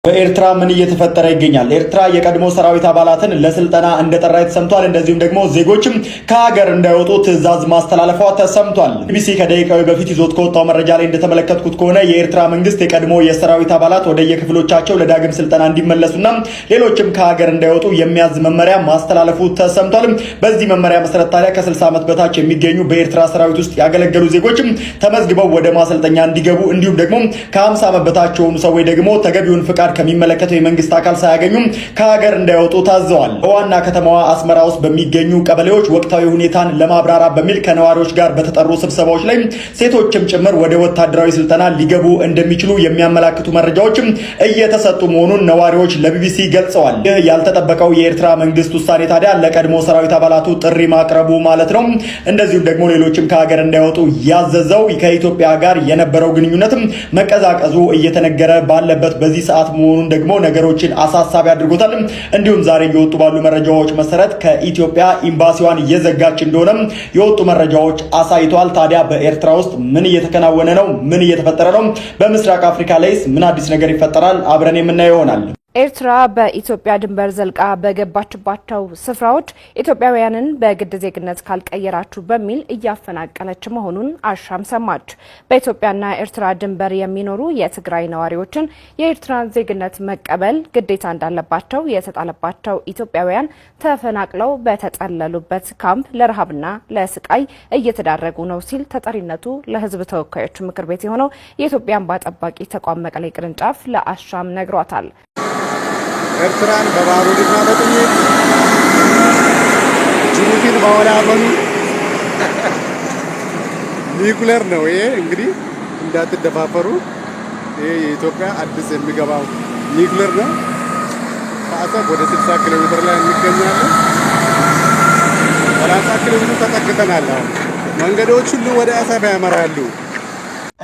በኤርትራ ምን እየተፈጠረ ይገኛል? ኤርትራ የቀድሞ ሰራዊት አባላትን ለስልጠና እንደጠራ ተሰምቷል። እንደዚሁም ደግሞ ዜጎችም ከሀገር እንዳይወጡ ትዕዛዝ ማስተላለፏ ተሰምቷል። ቢቢሲ ከደቂቃዊ በፊት ይዞት ከወጣው መረጃ ላይ እንደተመለከትኩት ከሆነ የኤርትራ መንግስት የቀድሞ የሰራዊት አባላት ወደየክፍሎቻቸው ለዳግም ስልጠና እንዲመለሱና ሌሎችም ከሀገር እንዳይወጡ የሚያዝ መመሪያ ማስተላለፉ ተሰምቷል። በዚህ መመሪያ መሰረት ታዲያ ከ60 ዓመት በታች የሚገኙ በኤርትራ ሰራዊት ውስጥ ያገለገሉ ዜጎችም ተመዝግበው ወደ ማሰልጠኛ እንዲገቡ እንዲሁም ደግሞ ከ50 ዓመት በታች የሆኑ ሰዎች ደግሞ ተገቢውን ፍቃድ ከሚመለከተው የመንግስት አካል ሳያገኙም ከሀገር እንዳይወጡ ታዘዋል። በዋና ከተማዋ አስመራ ውስጥ በሚገኙ ቀበሌዎች ወቅታዊ ሁኔታን ለማብራራት በሚል ከነዋሪዎች ጋር በተጠሩ ስብሰባዎች ላይ ሴቶችም ጭምር ወደ ወታደራዊ ስልጠና ሊገቡ እንደሚችሉ የሚያመላክቱ መረጃዎችም እየተሰጡ መሆኑን ነዋሪዎች ለቢቢሲ ገልጸዋል። ይህ ያልተጠበቀው የኤርትራ መንግስት ውሳኔ ታዲያ ለቀድሞ ሰራዊት አባላቱ ጥሪ ማቅረቡ ማለት ነው። እንደዚሁም ደግሞ ሌሎችም ከሀገር እንዳይወጡ ያዘዘው ከኢትዮጵያ ጋር የነበረው ግንኙነትም መቀዛቀዙ እየተነገረ ባለበት በዚህ ሰዓት መሆኑን ደግሞ ነገሮችን አሳሳቢ አድርጎታል። እንዲሁም ዛሬ እየወጡ ባሉ መረጃዎች መሰረት ከኢትዮጵያ ኤምባሲዋን እየዘጋች እንደሆነም የወጡ መረጃዎች አሳይተዋል። ታዲያ በኤርትራ ውስጥ ምን እየተከናወነ ነው? ምን እየተፈጠረ ነው? በምስራቅ አፍሪካ ላይስ ምን አዲስ ነገር ይፈጠራል? አብረን የምናየው ይሆናል። ኤርትራ በኢትዮጵያ ድንበር ዘልቃ በገባችባቸው ስፍራዎች ኢትዮጵያውያንን በግድ ዜግነት ካልቀየራችሁ በሚል እያፈናቀለች መሆኑን አሻም ሰማች። በኢትዮጵያና ኤርትራ ድንበር የሚኖሩ የትግራይ ነዋሪዎችን የኤርትራን ዜግነት መቀበል ግዴታ እንዳለባቸው የተጣለባቸው ኢትዮጵያውያን ተፈናቅለው በተጠለሉበት ካምፕ ለረሃብና ለስቃይ እየተዳረጉ ነው ሲል ተጠሪነቱ ለሕዝብ ተወካዮች ምክር ቤት የሆነው የኢትዮጵያ እንባ ጠባቂ ተቋም መቀሌ ቅርንጫፍ ለአሻም ነግሯታል። ኤርትራን በባሩድና በጥይት፣ ጅቡቲን በወላፈኑ ኒኩለር ነው። ይሄ እንግዲህ እንዳትደፋፈሩ። ይሄ የኢትዮጵያ አዲስ የሚገባው ኒኩለር ነው። ከአሰብ ወደ 60 ኪሎ ሜትር ላይ እንገኛለን። 30 ኪሎ ሜትር ተጠግተናል። አሁን መንገዶች ሁሉ ወደ አሰብ ያመራሉ።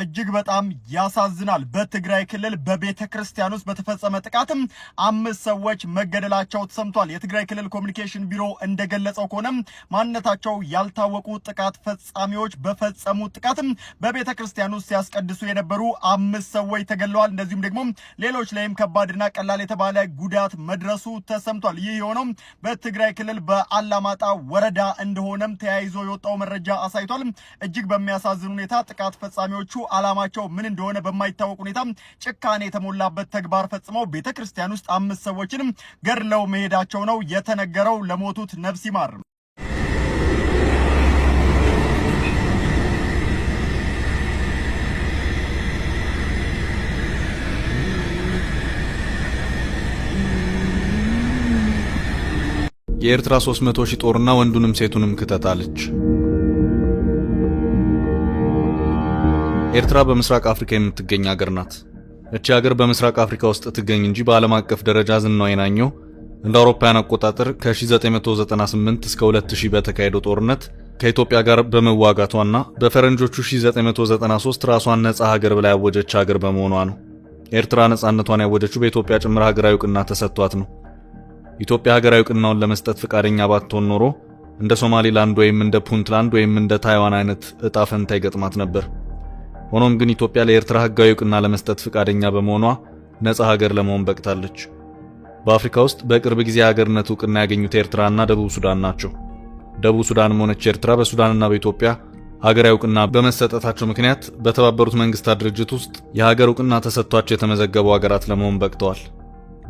እጅግ በጣም ያሳዝናል። በትግራይ ክልል በቤተ ክርስቲያን ውስጥ በተፈጸመ ጥቃትም አምስት ሰዎች መገደላቸው ተሰምቷል። የትግራይ ክልል ኮሚኒኬሽን ቢሮ እንደገለጸው ከሆነም ማንነታቸው ያልታወቁ ጥቃት ፈጻሚዎች በፈጸሙ ጥቃትም በቤተ ክርስቲያን ውስጥ ሲያስቀድሱ የነበሩ አምስት ሰዎች ተገድለዋል። እንደዚሁም ደግሞ ሌሎች ላይም ከባድና ቀላል የተባለ ጉዳት መድረሱ ተሰምቷል። ይህ የሆነው በትግራይ ክልል በአላማጣ ወረዳ እንደሆነም ተያይዞ የወጣው መረጃ አሳይቷል። እጅግ በሚያሳዝን ሁኔታ ጥቃት ፈጻሚዎቹ ዓላማቸው ምን እንደሆነ በማይታወቅ ሁኔታ ጭካኔ የተሞላበት ተግባር ፈጽመው ቤተክርስቲያን ውስጥ አምስት ሰዎችንም ገድለው መሄዳቸው ነው የተነገረው። ለሞቱት ነፍስ ይማር። የኤርትራ 300 ሺህ ጦርና ወንዱንም ሴቱንም ክተት አለች። ኤርትራ በምስራቅ አፍሪካ የምትገኝ ሀገር ናት። እቺ ሀገር በምስራቅ አፍሪካ ውስጥ ትገኝ እንጂ በዓለም አቀፍ ደረጃ ዝናዋ የናኘው እንደ አውሮፓውያን አቆጣጠር ከ1998 እስከ 2000 በተካሄደው ጦርነት ከኢትዮጵያ ጋር በመዋጋቷና በፈረንጆቹ 1993 ራሷን ነጻ ሀገር ብላ ያወጀች ሀገር በመሆኗ ነው። ኤርትራ ነጻነቷን ያወጀችው በኢትዮጵያ ጭምር ሀገራዊ እውቅና ተሰጥቷት ነው። ኢትዮጵያ ሀገራዊ እውቅናውን ለመስጠት ፈቃደኛ ባትሆን ኖሮ እንደ ሶማሊላንድ ወይም እንደ ፑንትላንድ ወይም እንደ ታይዋን አይነት እጣ ፈንታ ይገጥማት ነበር። ሆኖም ግን ኢትዮጵያ ለኤርትራ ህጋዊ እውቅና ለመስጠት ፈቃደኛ በመሆኗ ነጻ ሀገር ለመሆን በቅታለች። በአፍሪካ ውስጥ በቅርብ ጊዜ ሀገርነት እውቅና ያገኙት ኤርትራና ደቡብ ሱዳን ናቸው። ደቡብ ሱዳንም ሆነች ኤርትራ በሱዳንና በኢትዮጵያ ሀገራዊ እውቅና በመሰጠታቸው ምክንያት በተባበሩት መንግስታት ድርጅት ውስጥ የሀገር እውቅና ተሰጥቷቸው የተመዘገቡ ሀገራት ለመሆን በቅተዋል።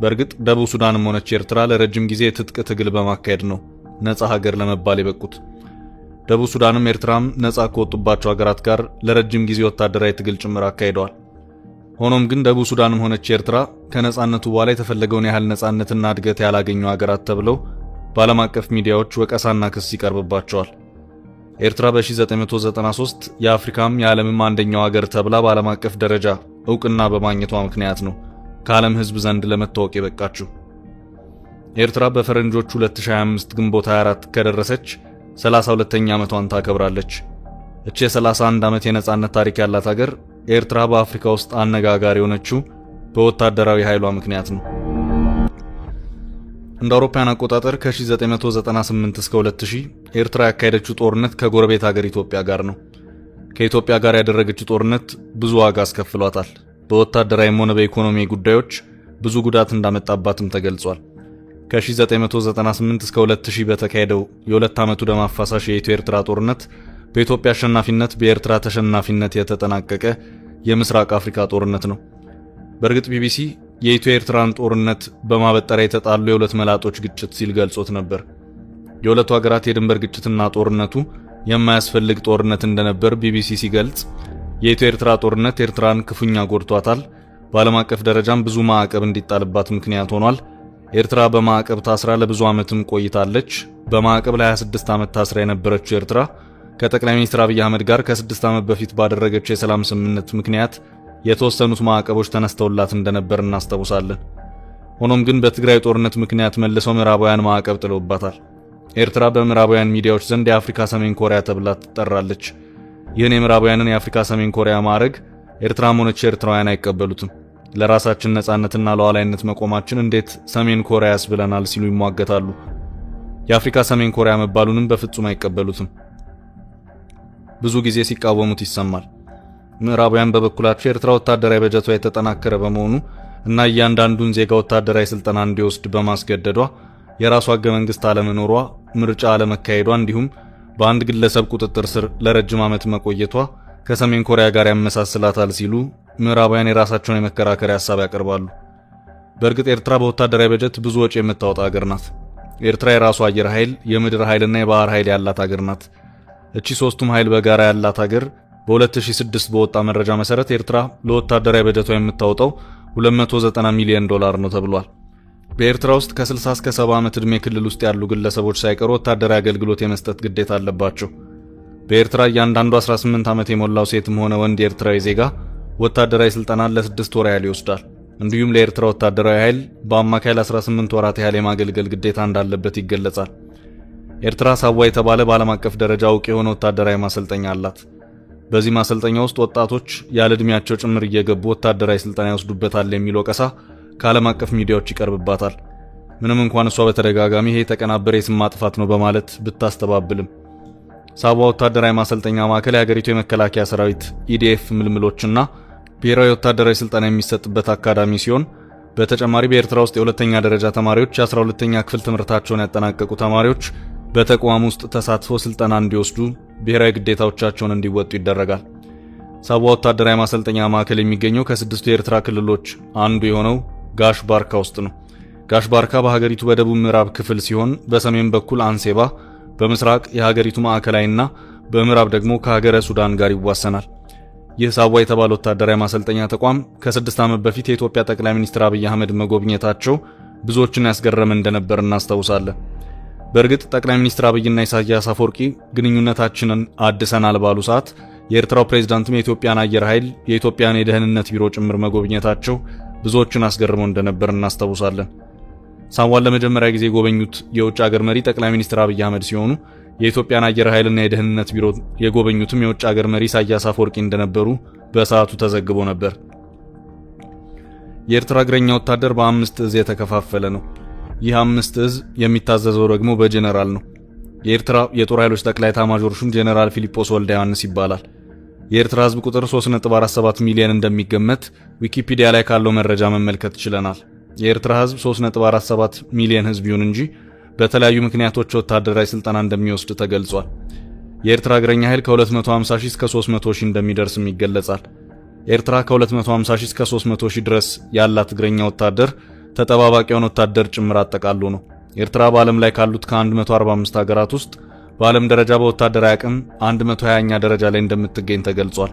በእርግጥ ደቡብ ሱዳንም ሆነች ኤርትራ ለረጅም ጊዜ የትጥቅ ትግል በማካሄድ ነው ነጻ ሀገር ለመባል የበቁት። ደቡብ ሱዳንም ኤርትራም ነጻ ከወጡባቸው ሀገራት ጋር ለረጅም ጊዜ ወታደራዊ ትግል ጭምር አካሂደዋል። ሆኖም ግን ደቡብ ሱዳንም ሆነች ኤርትራ ከነጻነቱ በኋላ የተፈለገውን ያህል ነጻነትና እድገት ያላገኙ ሀገራት ተብለው በዓለም አቀፍ ሚዲያዎች ወቀሳና ክስ ይቀርብባቸዋል። ኤርትራ በ1993 የአፍሪካም የዓለምም አንደኛው ሀገር ተብላ በዓለም አቀፍ ደረጃ እውቅና በማግኘቷ ምክንያት ነው ከዓለም ሕዝብ ዘንድ ለመታወቅ የበቃችው። ኤርትራ በፈረንጆቹ 2025 ግንቦት 24 ከደረሰች 32ኛ ዓመቷን ታከብራለች። እቺ የ31 ዓመት የነጻነት ታሪክ ያላት ሀገር ኤርትራ በአፍሪካ ውስጥ አነጋጋሪ የሆነችው በወታደራዊ ኃይሏ ምክንያት ነው። እንደ አውሮፓውያን አቆጣጠር ከ1998 እስከ 2000 ኤርትራ ያካሄደችው ጦርነት ከጎረቤት ሀገር ኢትዮጵያ ጋር ነው። ከኢትዮጵያ ጋር ያደረገችው ጦርነት ብዙ ዋጋ አስከፍሏታል። በወታደራዊም ሆነ በኢኮኖሚ ጉዳዮች ብዙ ጉዳት እንዳመጣባትም ተገልጿል። ከ1998 እስከ 2000 በተካሄደው የሁለት ዓመቱ ደም አፋሳሽ የኢትዮ ኤርትራ ጦርነት በኢትዮጵያ አሸናፊነት በኤርትራ ተሸናፊነት የተጠናቀቀ የምስራቅ አፍሪካ ጦርነት ነው። በእርግጥ ቢቢሲ የኢትዮ ኤርትራን ጦርነት በማበጠሪያ የተጣሉ የሁለት መላጦች ግጭት ሲል ገልጾት ነበር። የሁለቱ ሀገራት የድንበር ግጭትና ጦርነቱ የማያስፈልግ ጦርነት እንደነበር ቢቢሲ ሲገልጽ፣ የኢትዮ ኤርትራ ጦርነት ኤርትራን ክፉኛ ጎድቷታል፣ በዓለም አቀፍ ደረጃም ብዙ ማዕቀብ እንዲጣልባት ምክንያት ሆኗል። ኤርትራ በማዕቀብ ታስራ ለብዙ ዓመትም ቆይታለች። በማዕቀብ ለ26 ዓመት ታስራ የነበረችው ኤርትራ ከጠቅላይ ሚኒስትር አብይ አህመድ ጋር ከ6 ዓመት በፊት ባደረገችው የሰላም ስምምነት ምክንያት የተወሰኑት ማዕቀቦች ተነስተውላት እንደነበር እናስታውሳለን። ሆኖም ግን በትግራይ ጦርነት ምክንያት መልሰው ምዕራባውያን ማዕቀብ ጥለውባታል። ኤርትራ በምዕራባውያን ሚዲያዎች ዘንድ የአፍሪካ ሰሜን ኮሪያ ተብላ ትጠራለች። ይህን የምዕራባውያንን የአፍሪካ ሰሜን ኮሪያ ማዕረግ ኤርትራም ሆነች ኤርትራውያን አይቀበሉትም። ለራሳችን ነጻነትና ሉዓላዊነት መቆማችን እንዴት ሰሜን ኮሪያ ያስብለናል ሲሉ ይሟገታሉ። የአፍሪካ ሰሜን ኮሪያ መባሉንም በፍጹም አይቀበሉትም። ብዙ ጊዜ ሲቃወሙት ይሰማል። ምዕራባውያን በበኩላቸው የኤርትራ ወታደራዊ በጀቷ የተጠናከረ በመሆኑ እና እያንዳንዱን ዜጋ ወታደራዊ ስልጠና እንዲወስድ በማስገደዷ፣ የራሷ ሕገ መንግስት አለመኖሯ፣ ምርጫ አለመካሄዷ እንዲሁም በአንድ ግለሰብ ቁጥጥር ስር ለረጅም ዓመት መቆየቷ ከሰሜን ኮሪያ ጋር ያመሳስላታል ሲሉ ምዕራባውያን የራሳቸውን የመከራከሪያ ሀሳብ ያቀርባሉ። በእርግጥ ኤርትራ በወታደራዊ በጀት ብዙ ወጪ የምታወጣ ሀገር ናት። ኤርትራ የራሷ አየር ኃይል፣ የምድር ኃይልና የባህር ኃይል ያላት ሀገር ናት። እቺ ሶስቱም ኃይል በጋራ ያላት ሀገር በ2006 በወጣ መረጃ መሰረት ኤርትራ ለወታደራዊ በጀቷ የምታወጣው 290 ሚሊዮን ዶላር ነው ተብሏል። በኤርትራ ውስጥ ከ60 እስከ 70 ዓመት ዕድሜ ክልል ውስጥ ያሉ ግለሰቦች ሳይቀሩ ወታደራዊ አገልግሎት የመስጠት ግዴታ አለባቸው። በኤርትራ እያንዳንዱ 18 ዓመት የሞላው ሴትም ሆነ ወንድ የኤርትራዊ ዜጋ ወታደራዊ ስልጠናን ለ6 ወር ያህል ይወስዳል። እንዲሁም ለኤርትራ ወታደራዊ ኃይል በአማካይ ለ18 ወራት ያህል የማገልገል ግዴታ እንዳለበት ይገለጻል። ኤርትራ ሳዋ የተባለ በዓለም አቀፍ ደረጃ እውቅ የሆነ ወታደራዊ ማሰልጠኛ አላት። በዚህ ማሰልጠኛ ውስጥ ወጣቶች ያለ ዕድሜያቸው ጭምር እየገቡ ወታደራዊ ስልጠና ይወስዱበታል የሚል ወቀሳ ከዓለም አቀፍ ሚዲያዎች ይቀርብባታል። ምንም እንኳን እሷ በተደጋጋሚ ይሄ የተቀናበረ የስም ማጥፋት ነው በማለት ብታስተባብልም፣ ሳዋ ወታደራዊ ማሰልጠኛ ማዕከል የሀገሪቱ የመከላከያ ሰራዊት EDF ምልምሎችና ብሔራዊ ወታደራዊ ስልጠና የሚሰጥበት አካዳሚ ሲሆን፣ በተጨማሪ በኤርትራ ውስጥ የሁለተኛ ደረጃ ተማሪዎች፣ የ12ኛ ክፍል ትምህርታቸውን ያጠናቀቁ ተማሪዎች በተቋም ውስጥ ተሳትፎ ስልጠና እንዲወስዱ ብሔራዊ ግዴታዎቻቸውን እንዲወጡ ይደረጋል። ሳዋ ወታደራዊ ማሰልጠኛ ማዕከል የሚገኘው ከስድስቱ የኤርትራ ክልሎች አንዱ የሆነው ጋሽ ባርካ ውስጥ ነው። ጋሽ ባርካ በሀገሪቱ በደቡብ ምዕራብ ክፍል ሲሆን በሰሜን በኩል አንሴባ፣ በምስራቅ የሀገሪቱ ማዕከላዊና በምዕራብ ደግሞ ከሀገረ ሱዳን ጋር ይዋሰናል። ይህ ሳዋ የተባለ ወታደራዊ ማሰልጠኛ ተቋም ከ6 ዓመት በፊት የኢትዮጵያ ጠቅላይ ሚኒስትር አብይ አህመድ መጎብኘታቸው ብዙዎችን ያስገረመ እንደነበር እናስታውሳለን። በእርግጥ ጠቅላይ ሚኒስትር አብይና ኢሳያስ አፈወርቂ ግንኙነታችንን አድሰናል ባሉ ሰዓት የኤርትራው ፕሬዝዳንትም የኢትዮጵያን አየር ኃይል፣ የኢትዮጵያን የደህንነት ቢሮ ጭምር መጎብኘታቸው ብዙዎችን አስገርመው እንደነበር እናስታውሳለን። ሳዋን ለመጀመሪያ ጊዜ የጎበኙት የውጭ ሀገር መሪ ጠቅላይ ሚኒስትር አብይ አህመድ ሲሆኑ የኢትዮጵያን አየር ኃይልና የደህንነት ቢሮ የጎበኙትም የውጭ ሀገር መሪ ኢሳያስ አፈወርቂ እንደነበሩ በሰዓቱ ተዘግቦ ነበር። የኤርትራ እግረኛ ወታደር በአምስት እዝ የተከፋፈለ ነው። ይህ አምስት እዝ የሚታዘዘው ደግሞ በጄኔራል ነው። የኤርትራ የጦር ኃይሎች ጠቅላይ ኤታማዦር ሹም ጄኔራል ፊሊጶስ ወልደ ዮሐንስ ይባላል። የኤርትራ ሕዝብ ቁጥር 3.47 ሚሊዮን እንደሚገመት ዊኪፒዲያ ላይ ካለው መረጃ መመልከት ችለናል። የኤርትራ ሕዝብ 3.47 ሚሊዮን ሕዝብ ይሁን እንጂ በተለያዩ ምክንያቶች ወታደራዊ ስልጠና እንደሚወስድ ተገልጿል። የኤርትራ እግረኛ ኃይል ከ250 ሺህ እስከ 300 ሺህ እንደሚደርስም ይገለጻል። ኤርትራ ከ250 ሺህ እስከ 300 ሺህ ድረስ ያላት እግረኛ ወታደር ተጠባባቂውን ወታደር ጭምር አጠቃሎ ነው። ኤርትራ በዓለም ላይ ካሉት ከ145 ሀገራት ውስጥ በዓለም ደረጃ በወታደራዊ አቅም 120ኛ ደረጃ ላይ እንደምትገኝ ተገልጿል።